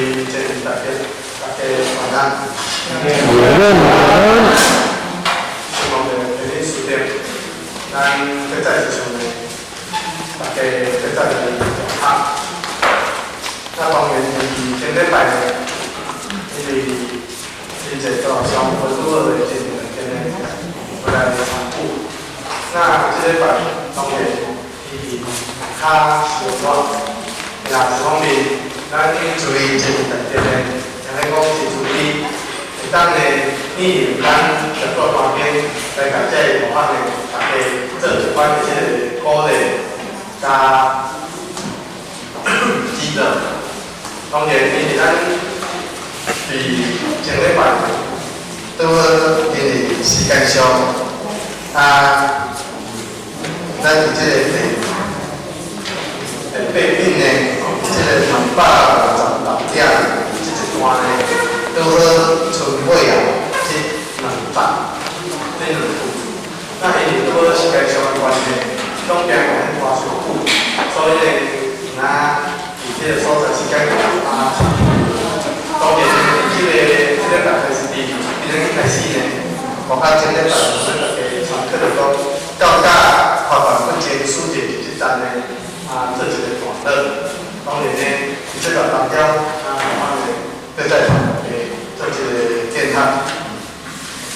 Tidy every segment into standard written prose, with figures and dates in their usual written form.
位前大家，大家晚安。晚安，晚安。希望的天天书店，咱搁再次上呢，大家搁再来讲。那當然是前禮拜呢，因為真濟都上我拄好的前兩天呢，回來參與。那這禮拜當然天氣較燒熱，也一方面，咱注意前大家呢，聽咧講真注意，會當呢，你咱合作團邊來共這個同學呢，大家做一款的這個鼓勵佮指導。當然，因為咱佇前禮拜拄好因為時間上，啊，咱佇這個第八品呢，這個256點這一段呢，拄好剩尾啊，這兩節，這兩句。那因為拄好時間上的關係，總驚講拖傷久，所以呢，若佇這個所在時間啊，當然，這個這禮拜開始佇今日開始呢，我較前禮拜咱大家上課就講，到甲發辦不前書籍這站呢，啊，做一個段落。當然呢，佇這個當中，啊，我呢，閣再同大家做一個健談。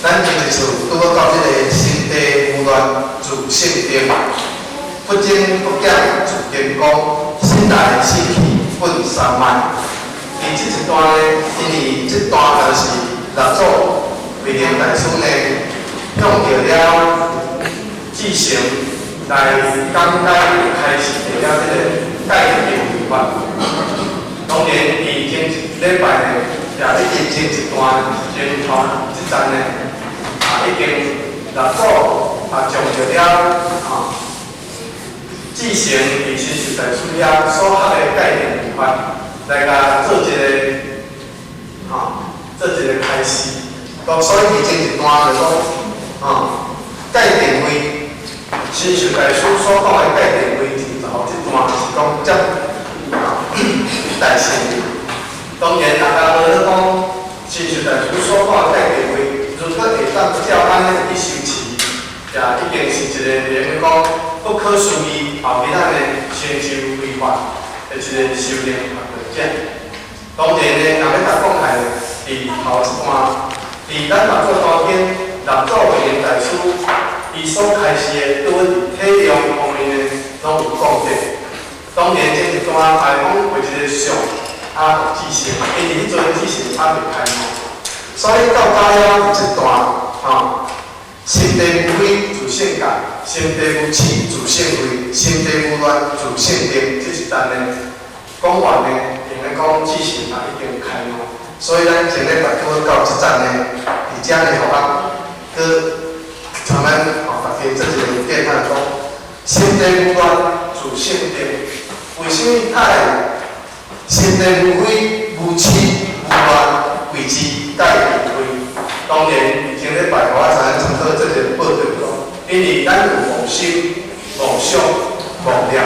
咱前一次拄好到這個心地無亂自性定，不增不減自金剛，心來心去本三昧。佇這一段呢，因為這段就是六祖慧能大師呢，用著了智成來講解開示著了這個戒定慧法。當然，佇前一禮拜呢，也已經前一段前頭這站呢，啊，已經六祖啊將著了啊智成佇神秀大師遐所學的戒定慧法，來共做一個哈，做一個開示。所以佇前一段就講，啊，戒定慧，神秀大師所講的戒定慧，前頭這段是講接大乘。當然，大家無咧講神秀大師所講的戒定慧，如果會當照按呢去修持，也已經是一個會用講不可思議，後日咱的成就非凡的一個修煉學者。當然呢，若欲共講起來，佇頭一段，佇咱六祖壇經六祖慧能大師伊所開示的，拄好佇體用方面呢，攏有講著。當然，前一段來講為一個相啊智成，因為彼陣智成還未開悟，所以到尾仔這段吼，心地無非自性覺，心地無痴自性慧，心地無亂自性定。這一段呢，講完呢，用咧講智成也已經開悟，所以咱前禮拜拄好到這站呢，佇遮呢，予我閣像咱吼大家做一個簡單講，心地無亂自性定。為啥物他會心地無非無痴無亂，謂之戒定慧？當然，前禮拜我知影參考這個報道講，因為咱有妄心、妄想、妄念，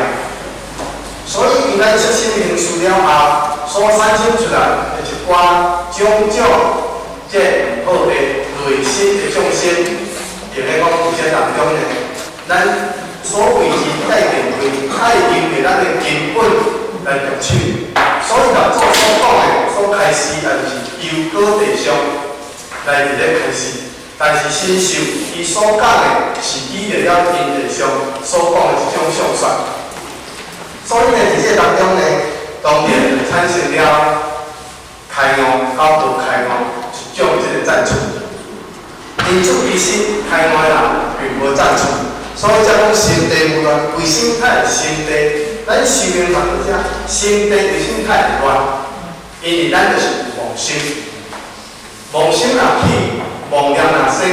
所以當咱出心行事了後，所產生出來的一寡種種這毋好的內心的眾生，就咧講佇這當中呢，咱所謂之戒定慧，愛因為咱的根本來着手，所以六祖所講的、所開示，也就是由果地相來佇咧開示。但是神秀伊所講的是依著了因地相所講的一種相說。所以呢，佇這當中呢，當然產生了開悟佮無開悟一種這個讚取。因此，其實開悟的人並無讚取。所以才講心地無亂，為啥物會心地？咱修行嘛，就這，心地為啥物會亂？因為咱就是有妄心，妄心若起，妄念若生，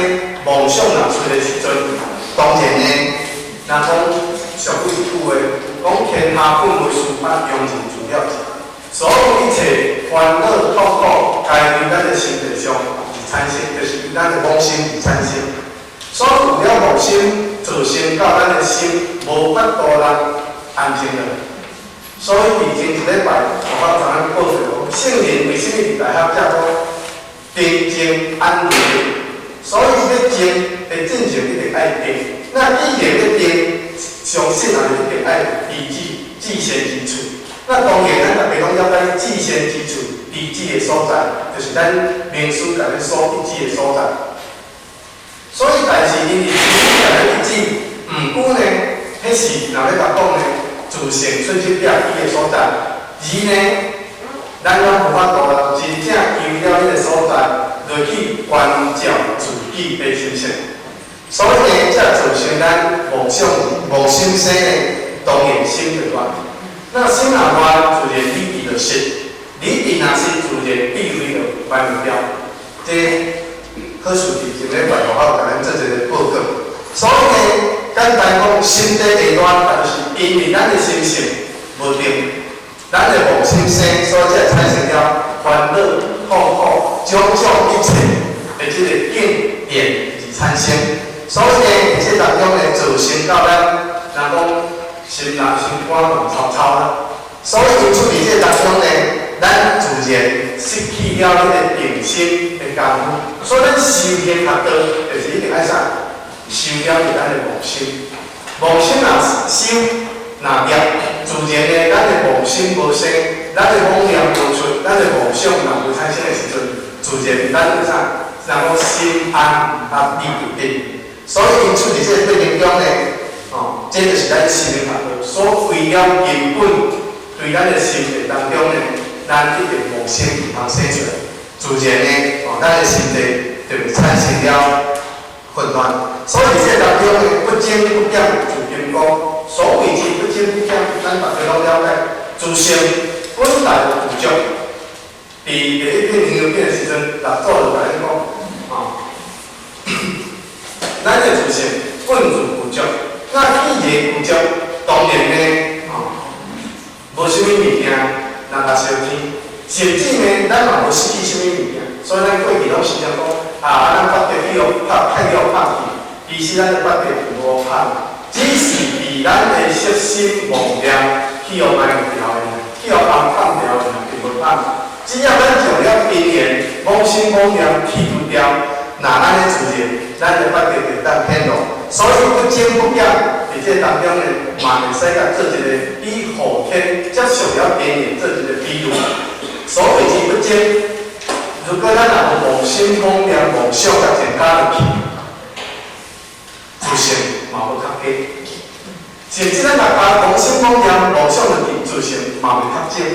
妄想若出的時陣，當然呢，若講俗語一句話，講天下本無事，捌庸人自了之。所有一切煩惱痛苦，皆為咱的心地上而產生，就是咱的妄心而產生。所以有了妄心，造成到咱的心無法度來安靜落來。所以佇前一禮拜，我知影報著講，聖人為啥物佇大學遮講定靜安寧？所以欲靜的進前一定愛定。那既然欲定，相信也是一定愛依止至善之處。那當然，咱逐家攏了解至善之處、依止的所在，就是咱明師共咱所依止的所在。所以，但是𪜶是共咱依止，毋過呢，彼是若欲共講呢，自性出入點伊的所在，而呢，咱攏無法度啦，真正求了彼个所在，落去關照自己的心性。所以呢，才造成咱妄想、妄心生呢，當然心就亂。那心若亂，自然理智就失，理智若失，自然智慧就歹物掉。這好事佇前禮拜學校共咱做一個報告。所以呢，簡單講，心底會亂，就是因為咱的心性無定，咱的妄心生，所以才產生了煩惱、痛苦，種種一切的這個境變而產生。所以呢，佇這當中呢，造成到咱，若講心內心肝亂糟糟啦。所以因此佇這當中呢，咱自然失去了彼個定心的功夫。所以咱修行學道，就是一定愛啥？修了是咱的妄心。妄心若修若滅，自然呢，咱的妄心無生，咱的妄念無出，咱的妄想若無產生的時陣，自然咱就啥？人講心安啊理就定。所以因此佇這個過程中呢，哦，這就是咱心靈學道所為了根本對咱的心地當中呢，咱一定妄心毋通生出來，自然呢，哦，咱的心地就會產生了混亂。所以佇這個當中呢，不增不減自金剛。所謂之不增不減，咱大家攏了解，自性本來就具足。佇第一品楞嚴品的時陣，六祖就共咱講，哦，咱的自性本自具足。那既然具足，當然呢，哦，無啥物物件能共相天，甚至呢，咱嘛無失去啥物物件。所以咱過去攏時常講，啊，咱福德去予拍，太予拍去，其實咱的福德並無拍，只是佇咱的色心妄念去予埋掉的，去予暗放掉的，並無拍。只要咱將了邊緣妄心妄念去除掉，那按呢自然，咱的福德就會當顯露。所以不增不減，佇這當中呢，嘛會使共做一個比後天接受了邊緣做一個比喻。所謂之不增，如果咱若無妄心妄念妄想共增加入去，自性嘛無較低。甚至咱若加妄心妄念妄想入去，自性嘛袂較少。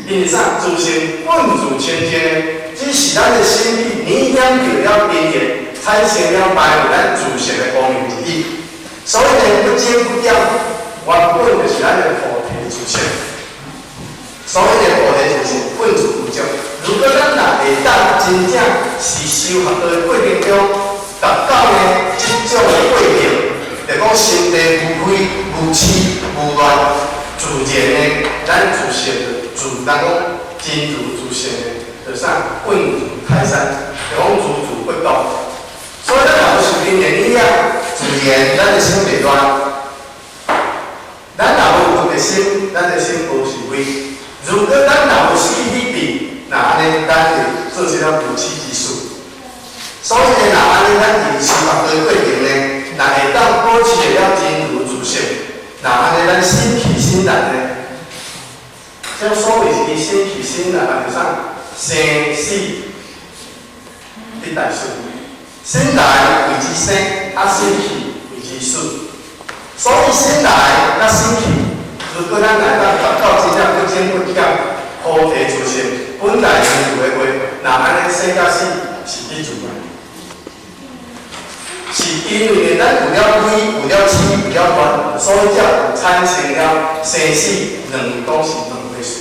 因為啥？自性本自清淨的，只是咱的心去黏染著了邊緣，產生了埋沒咱自性的光明而已。所以呢，不增不減，原本就是咱的菩提自性。所以呢，菩提自性本自具足。如果咱若會當真正是修學的過程中，達到呢這種的過程，就講心地無非、無痴、無亂，自然呢，咱自性就自咱講真如自性的，就啥穩如泰山，就講如如不動。所以咱若無受因緣影響，自然咱的心袂亂。咱若無分別心，咱的心無是非。如果咱若無失去理智，那按呢，咱會做出了無恥之事。所以呢，若按呢，咱佇修學的過程呢，若會當保持得了真如自性，若按呢，咱心去心來呢，這所謂是心去心來，就是啥？生死的大事。心來謂之生，啊心去謂之死。所以心來佮心去，如果咱來當達到真正不增不減、菩提自性，本來如的話，那按呢生佮死是彼自然。是因為呢，咱有了非，有了痴，有了亂，所以才有產生了生死兩講是兩回事。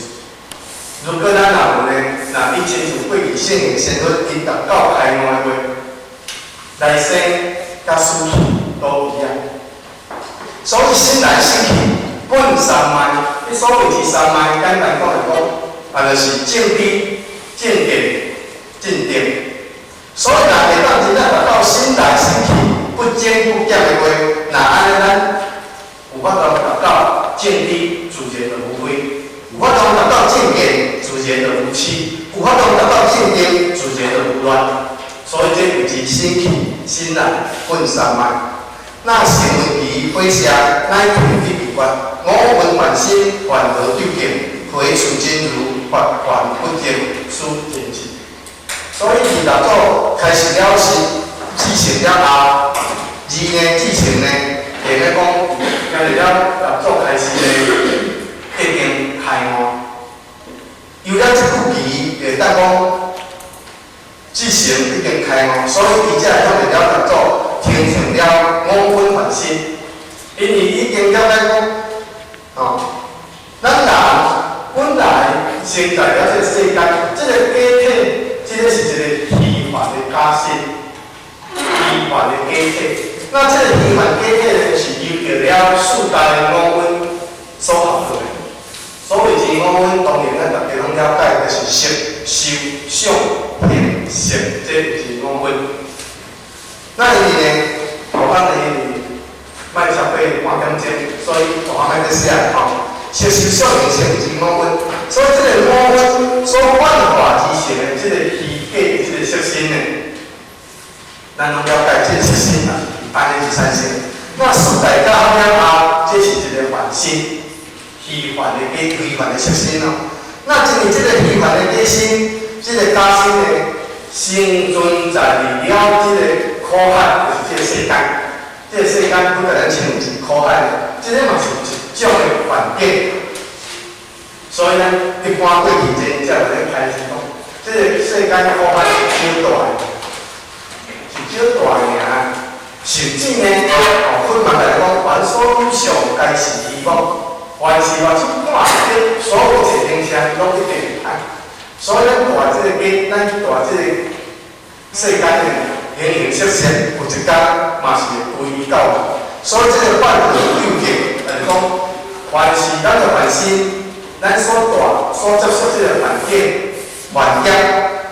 如果咱若無呢，若伊親像過去聖賢仙佛，𪜶達到開悟的話，來生佮死去都一樣。所以心來心去本三昧，彼所謂之三昧，簡單講來講，啊，就是正知、正見、正定。所以若會當真正達到心來心去不增不減的話，若按呢咱有法度達到正知，自然就無非；有法度達到正見，自然就無痴。心來本三昧。那聲聞彼火舍乃停彼秘訣，五蘊凡心幻合究竟，回處真如法還不淨，此見智。所以二六祖開示了是至誠了後，二呢至誠呢，下咧講，今日了六祖開始呢，已經開悟。有了這句偈，會當講至誠已經開悟，所以伊才會曉得了六祖形成了五蘊凡心，因為已經了解講，哦，咱人本來生在了這個世間，這個假體，這個是一個虛幻的假身，虛幻的假體。那這個虛幻假體呢，是由著了四大的五蘊所合做的。所謂之五蘊，當然咱大家攏了解，就是色、受、想、行、識，這就是五蘊。那因為呢，我講呢，莫超過半點鐘，所以我莫閣寫吼。色、受、想、行、識就是五蘊，所以這個五蘊所幻化而成的這個虛假的這個色身呢，咱攏了解，這個色身啊，按呢是產生。那四大假合了後，這是一個幻身，虛幻的假，虛幻的色身咯。那因為這個虛幻的假身，這個假身呢，生存在佇了這個苦海，就是這個世間。這個世間本來咱稱為是苦海，這個嘛是一種的環境。所以呢，一般過去真才會咧開始講，這個世間苦海是少大的，是少大的爾。甚至呢，哦，佛嘛來講，凡所有相，皆是虛妄。凡是話這看見所有一切形象，攏一定會歹。所以咱蹛這個假，咱蹛這個世間的形形色色，有一天嘛是會歸於到無。所以這個幻合究竟，就是講，凡是咱的凡心，咱所蹛、所接觸這個環境、環境、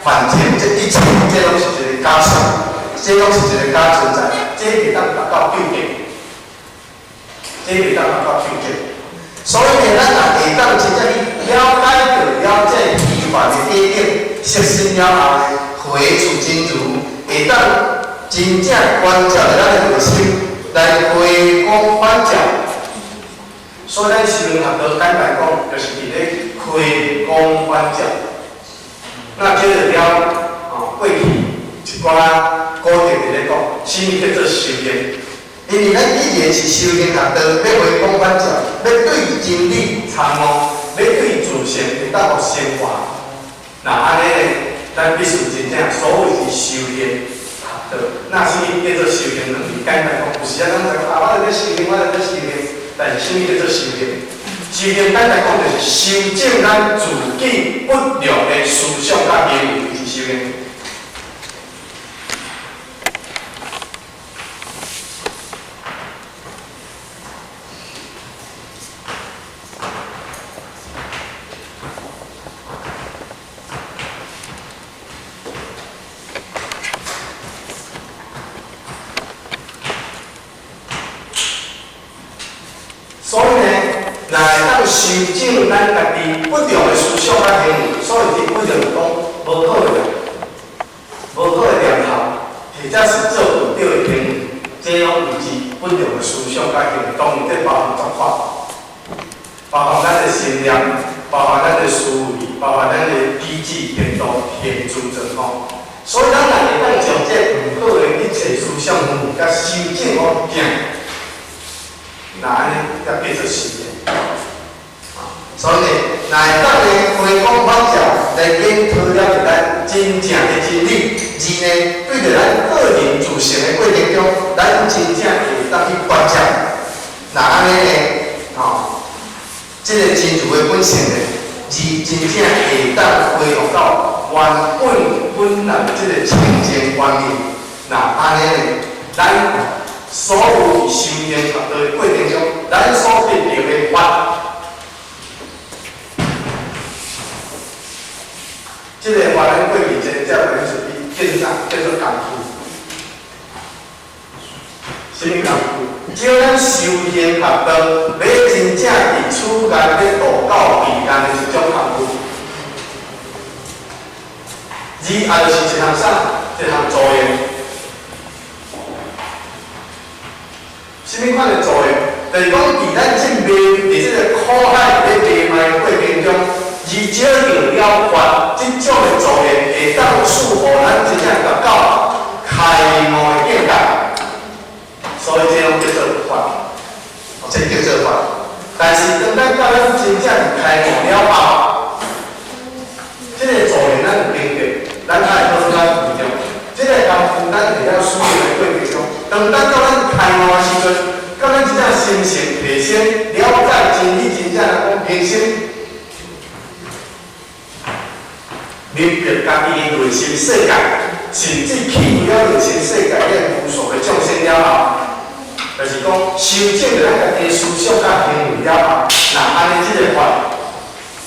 環境，這一切，這攏是一個假相，這攏是一個假存在，這袂當達到究竟，這袂當達到究竟。所以呢，咱若會當真正去了解著了這虛幻的假境，色身了後呢，回處真如，會當真正觀照著咱的內心來回光返照。所以咱修行學道簡單講，就是佇咧回光返照。那接著了，哦，過去一寡古典佇咧講，啥物叫做修行？因為咱既然是修行學道，欲回光返照，欲對真理參悟，欲對自性會當予升華。那按呢呢，咱必須真正所謂是修行學道。那啥物叫做修行？兩字簡單講，有時啊，咱就講啊，我咧修行，我咧修行，但是啥物叫做修行？修行簡單講就是修正咱自己不良的思想佮行為，就是修行。所以呢，若會當修正咱家己不良的思想佮行為，所謂的不良講無好的、無好的念頭，或者是做毋對的行為，這攏有是不良的思想佮行為，當然這包含十法，包含咱的心念，包含咱的思維，包含咱的舉止、行動、行住狀況。所以咱若會當將這毋好的一切思想佮修正好行。那按呢，才叫做修行。所以呢，若會當呢回光返照，來檢討了著咱真正的真理，而呢，對著咱個人自性的過程中，咱真正會當去觀照。若按呢呢，吼，這個真如的本性呢，而真正會當恢復到原本本來這個清淨觀念。若按呢呢，咱所有佇修行學道的過程中，咱所得著的法，這個法咱過去真正來說，叫做啥？叫做功夫。啥物功夫？只要咱修行學道，欲真正佇此岸欲渡到彼岸的一種功夫。而也就是一項啥？一項助緣。啥物款的助緣？就是講，佇咱進賣，佇這个苦海咧賣賣的過程中，而少著了法，這種的助緣會當賜予咱真正達到開悟的境界。所以這攏叫做法，哦，這叫做法。但是當咱到咱真正開悟了後，這个助緣咱有明白，咱才會好咱運用。這个功夫咱會曉使用的過程中，當咱到咱開悟的時陣，到咱真正心性提升，了解真理，真正來講平心，明白家己的內心世界，甚至去除了內心世界的無數的眾生了後，就是講修正著咱家己的思想佮行為了後，若按呢這个法，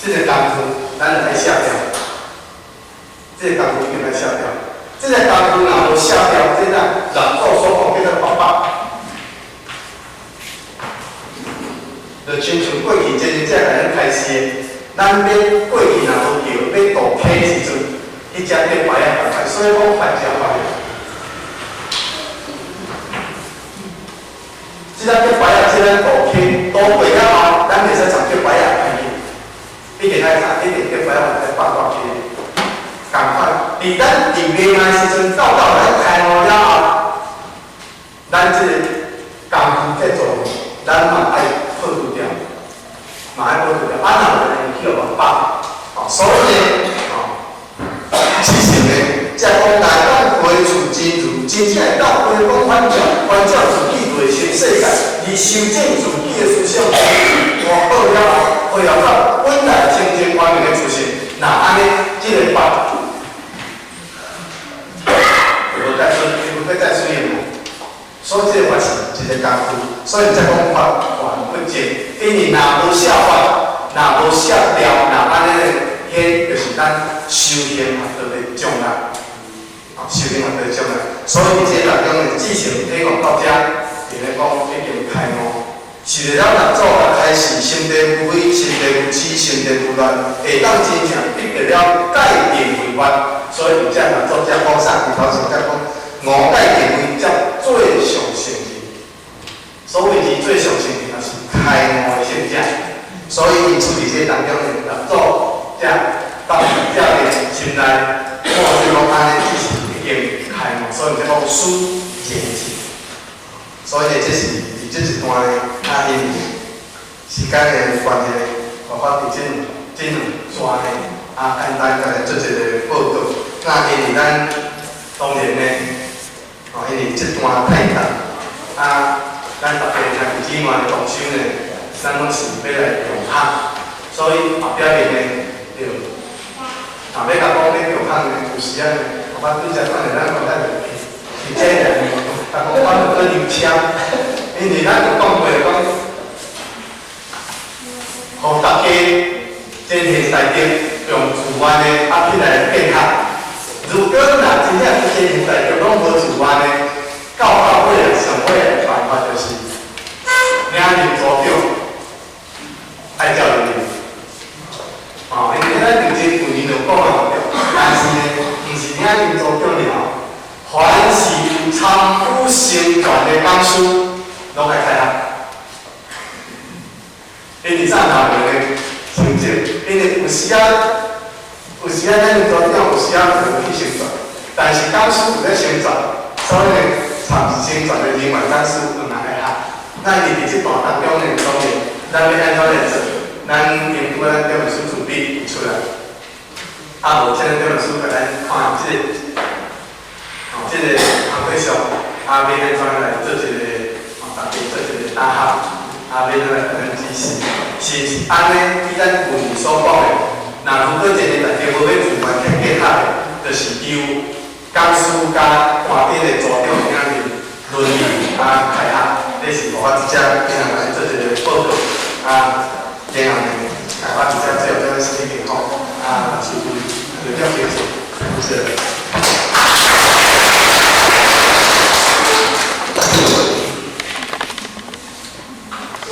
這个功夫，咱就愛卸掉。這个功夫一定愛卸掉。這个功夫若無卸掉，這咱六祖所講叫做縛縛。就親像過去真正共咱開示的，咱欲過去若無橋，欲渡溪時陣，彼隻竹排仔共款，所以講法食法。這隻竹排仔，這咱渡溪，渡過了後，咱袂使從竹排仔開去，一定愛一定竹排仔愛放落去。仝款，佇咱佇未來時陣，到咱開悟了後，咱這个功夫在做，咱嘛愛破除掉，嘛愛破除掉，啊，若無會去予縛，哦，所以呢，哦，其實呢，才講來當回處真如，真正會當回光返照，返照自己內心世界，而修正自己的思想，我好了後，恢復到本來清淨光明的自性，若按呢，這个法，無再出，無再出現。所以這个法是一个功夫，所以才講法還不淨，因為若無卸法，若無卸掉，若按呢，彼就是咱修行學道的障礙，啊，修行學道的障礙。所以佇這當中的自性體悟到遮，佇咧講已經開悟，是了六祖來開示心地無非，心地無痴，心地無亂，會當真正得著了界定為法。所以佇遮六祖才講啥？伊頭前才講五界定位才最上乘人。所謂是最上乘人，就是開悟的聖者。所以因此佇這當中呢，六祖才當這個心內，看這講按呢，只是已經開悟，所以才講書前智。所以這是佇這一段呢，啊，因為時間的關係，我發佇這兩段呢，啊，簡單共來做一個報告。那因為咱當然呢，哦，因為這段太長，啊，咱大家兄弟姊妹同修呢，咱攏是欲來共學，所以後壁面呢，就若欲共講欲共學呢，有時啊，我對這款的咱講較是這樣，共講我著閣入車，因為咱有講過講，予大家真現大德用自願的啊起來見學。如果若真正真現大德攏無自願的，到尾啊，上尾的辦法就是領入組長愛照入去。哦，因為咱認真舊年就講啊，但是呢，毋是領入組長爾，凡是有參與成全的講師，攏愛開學。因為啥頭呢？成績，因為有時啊，有時啊，咱組長有時啊無去成全，但是講師有咧成全，所以呢，參成全的人員講師有人愛學。咱佇這段當中呢，當然，咱欲按怎來做？咱應該咱點書準備出來，啊，無請咱點書共咱看這个，哦，這个工課上，啊，欲按怎來做一個，哦，大家做一個答案，啊，欲按怎來共咱指示，是毋是按呢？依咱舊年所講的，若如果一个大家無欲自願去結合的，就是由講師佮團體的組長領入輪流啊開學，這是我佇遮今仔來做一個報告，啊，然後呢，我佇遮最後咱身體健康，啊，就這結束，謝謝。